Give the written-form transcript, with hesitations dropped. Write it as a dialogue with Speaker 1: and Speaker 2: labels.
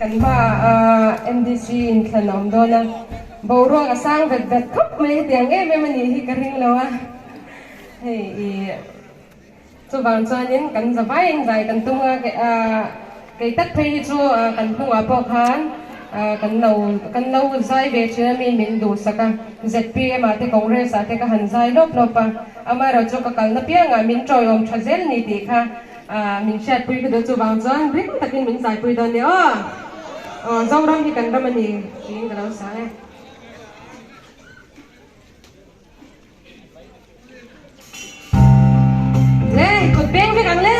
Speaker 1: Kan hmaah MDC inthlan a awm dawn a, boruak a sang vet vet khawp mai hetiang em em a nih hi ka ring lo a, hei i chuvang chuanin kan za vaiin zai kan tum a, kei tak phei hi chu kan hnungah pawh khan kan lo kan lo zai ve thin a mi min duhsak a, zpm ah te Congress ah te ka han zai lawp lawp a, amaherawhchu ka kalna piangah min tawiawm tha zel ni tih kha Min hriatpui ka duh chuvang chuan ring takin min zaipui dawn nia aw. Aw Zoram hi kan ram a ni tiin ka lo sa e. Le kut beng vek ang le.